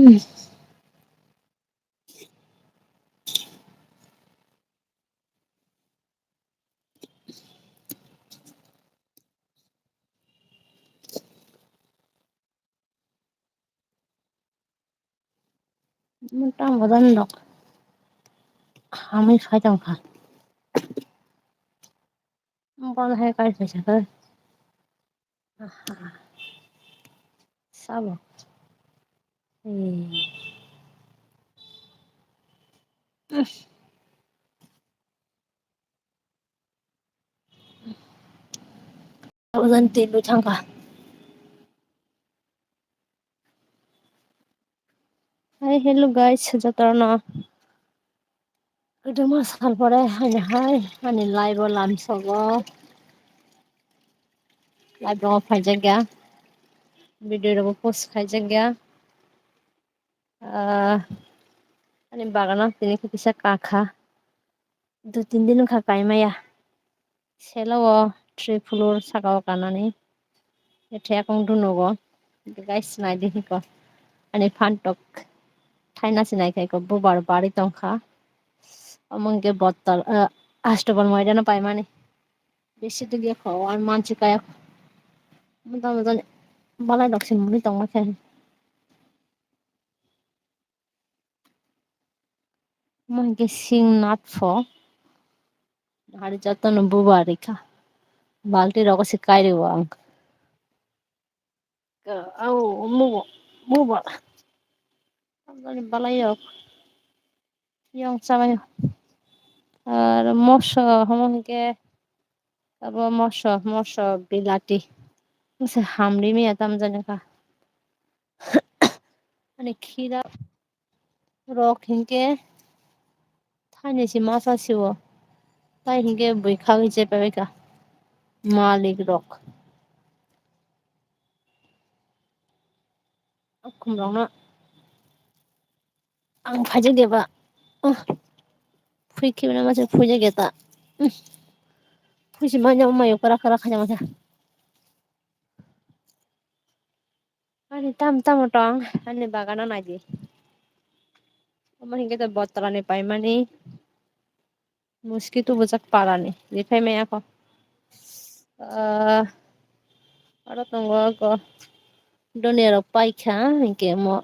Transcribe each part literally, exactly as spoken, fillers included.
Motom motom nok hamwi phai tongkha. Bono hai kai phaisa khe. Aha. Sabo. Eh. Thousand telu thangkha. Hi, hello guys, jotono. Kwbangma sal pore ani hai, ani live o lamsogo. Live o phaijakya. Video rok post khaijakya. Ah, ani bagano tini kisa kakha. Dui tin din wngkha kaimaya. Selo o three floor saka o kanani. Ethek wng dunogo. Guys, naidi hiko. Ani phantok thaina se naikhai ko bubar bari tongkha. Omo hwnkhe botol, ah, Ashtobal moidano paimani. Bisi dugya kho, one month se kaya kho. Motamoti balai rok se mwnwi tongma khe. Omo hwnkhe sing nath pho. Hari jotono bubar rikha. Balti rogo se kairio ang. Au, mubo, mubo. Tamjani balai yok. Yong chabai. Ar moso, homo hwnkhe abo moso, moso bilati. Mose hamri miya tamjani kha. Ani khira rok hinkhe thaini si masa siwo. Tai hinkhe bui khagwi chepabaikha malik rok. Akhum rokno ang phaijak de ba. Uh, phui khibina masa phuijak de ta. Uh, phui si manya maya kara kara khaina masa. Ani tam tamo tong, ani bagano naidi. Omo hingke to botrani paimani. Mosquito bwchak parani, je phai maya kho. Ah, aro tongo go donia rok paikha, hinkhe omo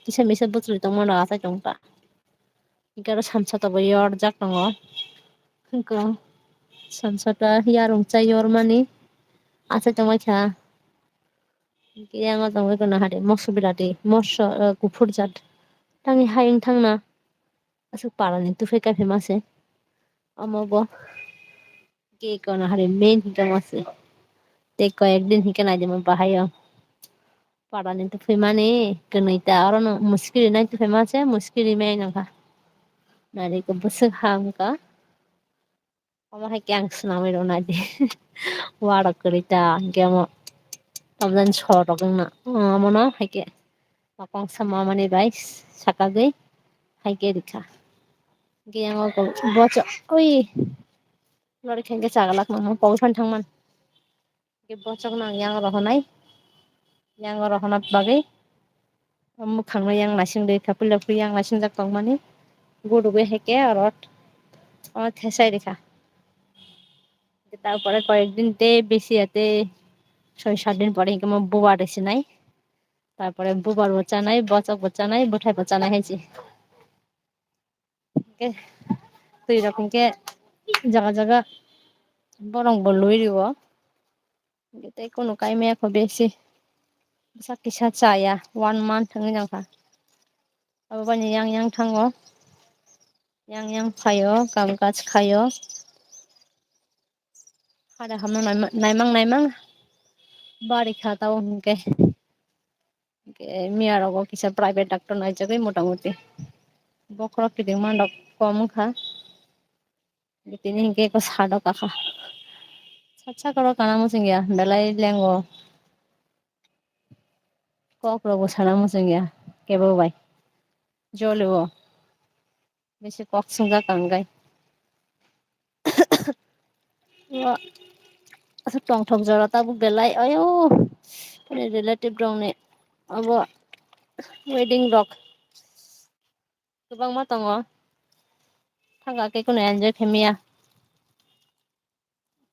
kisa misa bwchwlwi tongmano achai tongkha. Hinkhe aro samsata bo yorjak tongo. Hinkhe samsata yarung chai yormani achai tongbaikha. Hinkhe yango tongwi kono hari moso bilati, moso, ah, kuphur jat. Tangwi hayung thangna. Aswk parani tufai kaphima se. Omo bo ke kono hari main hingka ma se. Tei koyek din hingka naidi mo bahai o. Parani tufai mani kwnwi ta oro no muskiri nai tufai ma se, muskiri mai nangkha. Nari ko bwswk ha wngkha. Omo hai khe ang swnamwi rw naidi. Warok kwrwi ta, hinkhe omo tamjani sorok wngna. Omono hai khe makong sama mani bai sakagwi hai khe rikha. Hinkhe yang o bochok, ui, lori khe hinkhe chagalak nangma pogwi phano thangmani. Hinkhe bochokno ang yang rohonai, yang rohona bagwi. O mwkhangno yang naising rikha, puila phuru yang naisingjak tongmani. Gurugwi hai khe oro o thesai rikha. Tarpore koyek din tei bisi ya tei soi sat din pore hinkhe omo bubar risinai. Tarpore bubar bo chanai, bochok bo chanai, bwthai bo chanai hai se. Hinkhe twi rok hinkhe jaga jaga borok bo lui rio. Tei kunu kaimaya kho besi bwsa kisa chaya, one month wngwi nangkha. Abo bani yang yang thango, yang yang phaio, kam kaj khaio. Hada hamno naima-, naimang naimang bari kha tao hinkhe. Hinkhe miya rogo kisa private doctor naijagwi motamuti. Bokhorok kiting mandok kom wngkha. Tini hinkhe eko sado kakha. Sat sakoro kana muchungya, belai lengo. Kok rogo sana muchungya, kebo bai. Jolio. Bisi kok swngjak ang gai. Wa, aswk tongthok jora tabuk belai, ayo. Ani relative rokni abo Wedding rok kwbangma tongo. Thangkha khe kheno enjoy khaimaya.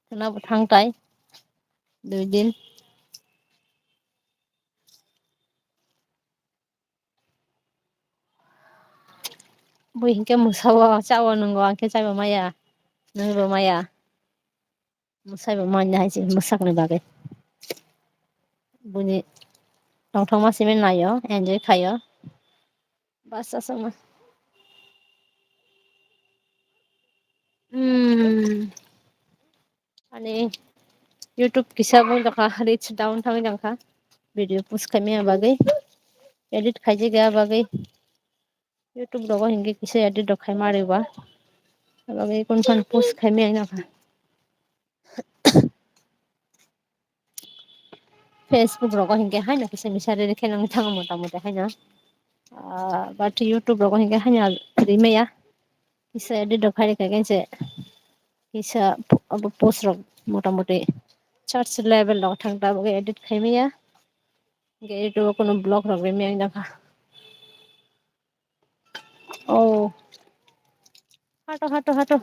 Kheno bo thangtai dui din. Bui hinkhe mwsao, chao nwngo, ang khe chaibo maya, nwibo maya. Mwsaibo manya hai se mwsakni bagwi. Buini tongthokma simi naio, enjoy khaio. Bas aswkno. Hmm. Ani YouTube kisa bo wngjakha, reach down thangwi tongkha. Video post khaimaya bagwi, edit khaijak ya bagwi. YouTube rogo hinkhe kisa edit rok khaima ariba. Abagwi kun phan post khaimaya nokha. Facebook rogo hinkhe haino kisa misa rere khe nang thango mota moti haino. Ah, but YouTube rogo hinkhe haino rimaya. Kisa edit rok khai rikha khe se kisa abo post rok mota moti church level rok thang tabuk edit khaimaya. Hinkhe YouTube o kunu vlog rok rimaya wngjakha. Oh. Hato, hato, hato.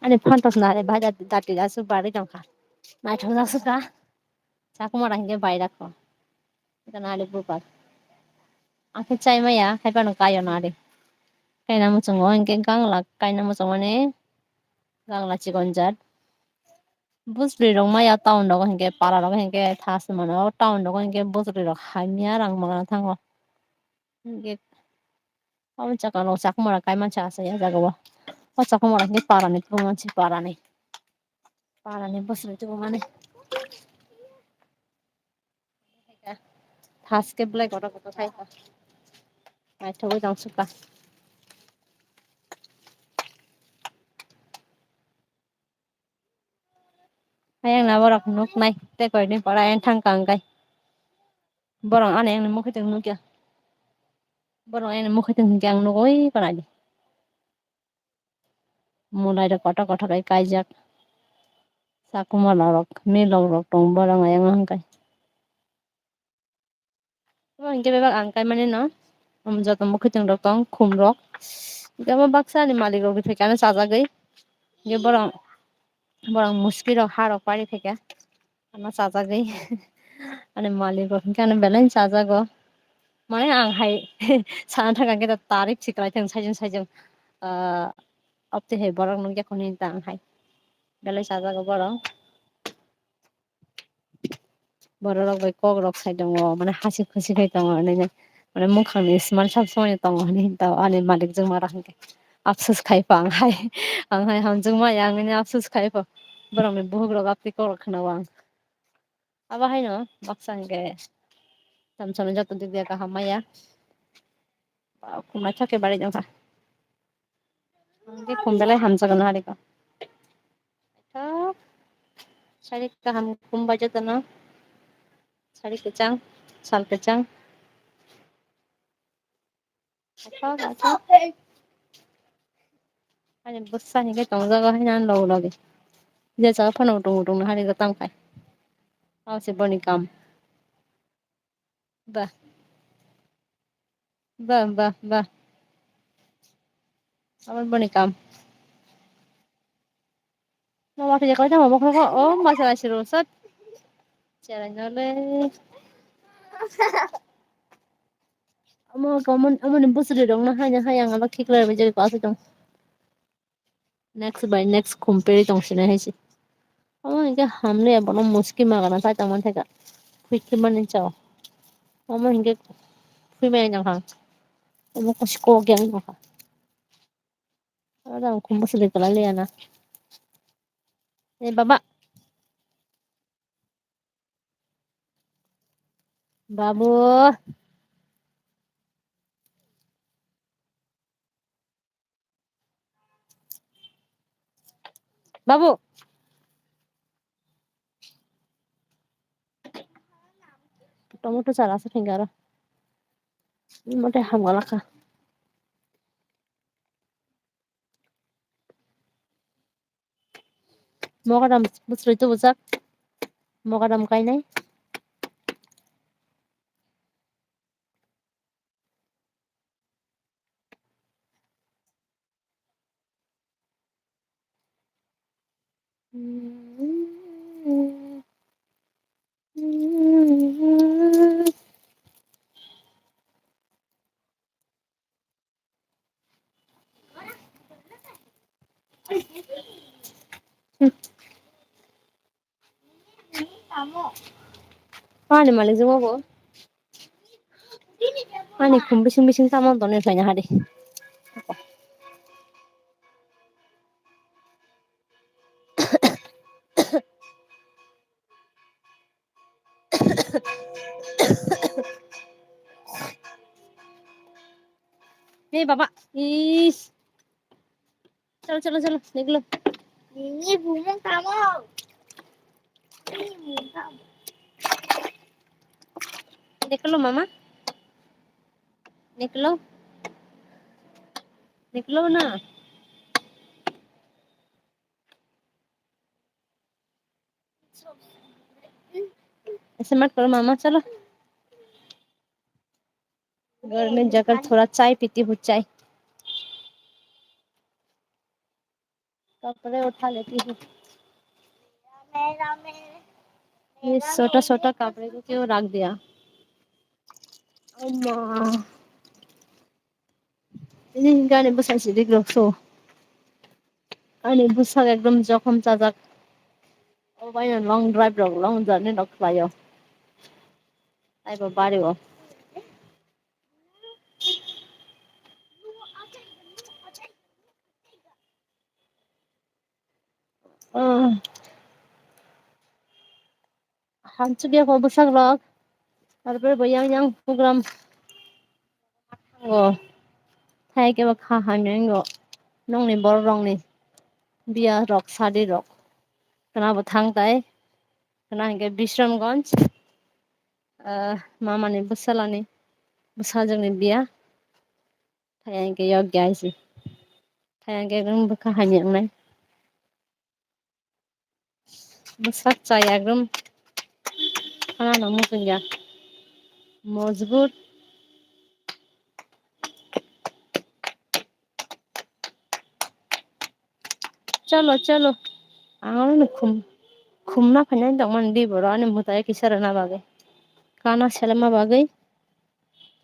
Ani phantos nare bhai dati dasu bari tongkha. Naithok dasu ka. Chakma rang ke bai rakho. Ita nari bubar. Ang khe chai maya, khai pano kayo nari. Kaina muchungo, hinkhe gangla kaina muchungmani. Gangla chikon jat. Bwswrwi rok maya town rogo hinkhe para rogo hinkhe thas mano, town rogo hinkhe bwswrwi rok hamya rang magana thango. Hinkhe omo chakano chakmara kaimansa asai o jaga o. O chakmara hinkhe parani tubumansi parani. Parani bwswrwi tubumani. Thas khe belai kotor kotor khai kha. Naithogwi tong sukha. Ayang na borok nuknai tei koini pora ayang thangkha hwnkhe. Borok ani ayang ni mukhitwng nukya. Borok ayang ni mukhitwng hinkhe ang nugwi khwnadi. Mwlai rok kotor kotor khe kaijak. Chakmala rok, milok rok tongo borok ayang o hwnkhe. Omo hinkhe bebak ang kaimani no, omo joto mukhitwng rok tong, khum rok. Hinkhe omo baksa ni malik rok rifai khe ano chajagwi. Hinkhe borok, borok muski rok ha rok pari phaikha. Ano chajagwi. Ani malik rok hinkhe ano belai chajago. Mane ang hai sana thangkha khe tarik si kwlai thang sajwng sajwng. Ah, opte hai borok nukya khoni ta ang hai. Belai chajago borok. Borok rok bai kok rok sai tongo, mane hasi khusi khai tongo, hinwi mane mukhang ni smile sab samani tongo hinwi hinta o ani malik jwng mara hinkhe. Apsus khai pha ang hai, ang hai hamjwk maya ang hinwi apsus khai pha. Borok ni buhuk rok aptwi kok rok khna o ang. Abo haino baksa hinkhe tamo sano joto dik dik kaham maya. Khum naithok khe bari jokha. Ang khe khum belai hamjakgwi naharikha. Naithok. Sari kaham khum bai jotono. Sari kwchang, sal kwchang. Naithok, naithok. Ani bwsa hinkhe tongjago haino ani loge loge. Je jaga phano utung utung naharikha tamkhai. Abo se boni kam. Ba. Ba, ba, ba. Abo boni kam. Ma watwi je kaisa ma bokhok o, ma chwrai se rw sat. Chwrai no le. Omo, omo, omo ni bwswrwi rok no haino hai ang abo khiklai bai jagwi kwlai tong. Next by next compare tong sinai hai se. Omo hinkhe hamle bono muski magana chai tong manthaika. Phui khe mani chao. Omo hinkhe phui mani nang kha. Omo kosi kok yang nang kha. Ada khum bwswrwi kwlai liya na. Eh, baba. Babu. Babu. Tomato sara se thengaro. Mote hamgalakha. Mogadam bwswrwi tubujak. Mogadam kainai. Ani malik jwngo bo. Ani khum bising bising tamo done khlaina hadi. Hey baba, is. Chalo, chalo, chalo, niklo. Ini bumung tamo. Ini bumung tamo. Niklo, mama. Niklo. Niklo na. ऐसे मत करो मामा, चलो। घर में जाकर थोड़ा चाय पीती हूँ, चाय। कपड़े उठा लेती हूँ। ये छोटा छोटा कपड़े को क्यों रख दिया? अम्मा। Ini hinkhe ani bwsai sidik rok so. Ani bwsak ekdom jokhom chajak. Obo bai no long drive rok, long journey rok khlaio. Taibo bari o. Ah. Hamsukya kho bwsak rok. Arpore bo yang yang program thango. Thai khe bo kha hamya wngo. Nokni borok rokni biya rok, sadi rok. Khwna bo thang tai. Khwna hinkhe Bishramganj. Ah, mamani bwsalani bwsajwkni biya. Thai hinkhe yokya hai se. Thai hinkhe wng bwkha hamya wngnai. Bwsak chaya ekdom. Khana no muchungya. Mojbur. Chalo, chalo. Ang ano khum, khumna phainai tongmani di borok ani mwtai kisa rwna bagwi. Kana selema bagwi.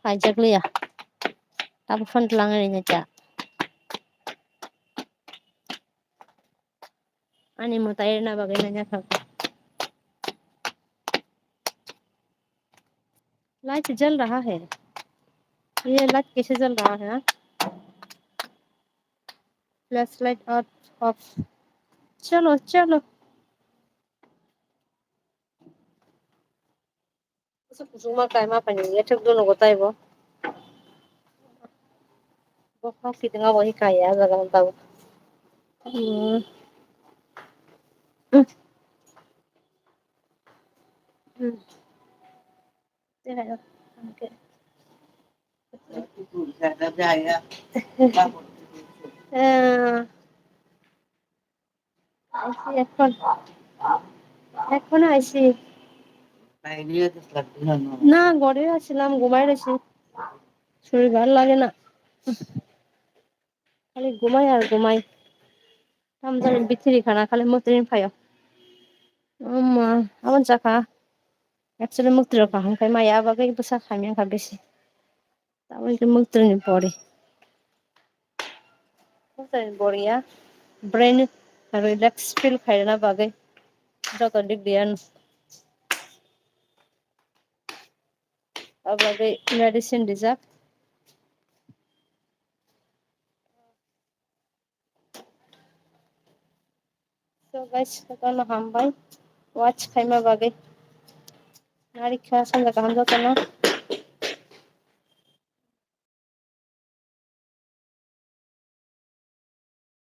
Phaijak liya. Abo phone tlang rini cha. Ani mwtai rwna bagwi nanya thang. Light जल रहा है, ये लाइट कैसे जल रहा है? Flash light of, of. चलो, चलो। Kuchuk kuchukma kaima phaini yathek dono go taibo. Bo khak kiting abo hi kaya jaga tabo. Hmm. Hmm. Eh. আইছি এখন। এখনো আইছি। না, ঘরে আছিলাম, ঘুমাই রয়েছি। শরীর ভালো লাগে না। খালি ঘুমাই আর ঘুমাই। Tamjani bithiri khana khali motri phaio. Amma, abon chakha. Actually, motri kaham khai maya bagwi bwsa khamya kha bisi. Tabuk khe muktrwini pori. Muktrwini pori ya brain relax feel khaina bagwi joto dik diyan. Abagwi medicine rijak. So guys, jotono hambai watch khaima bagwi. Narikha sanja kaham jotono.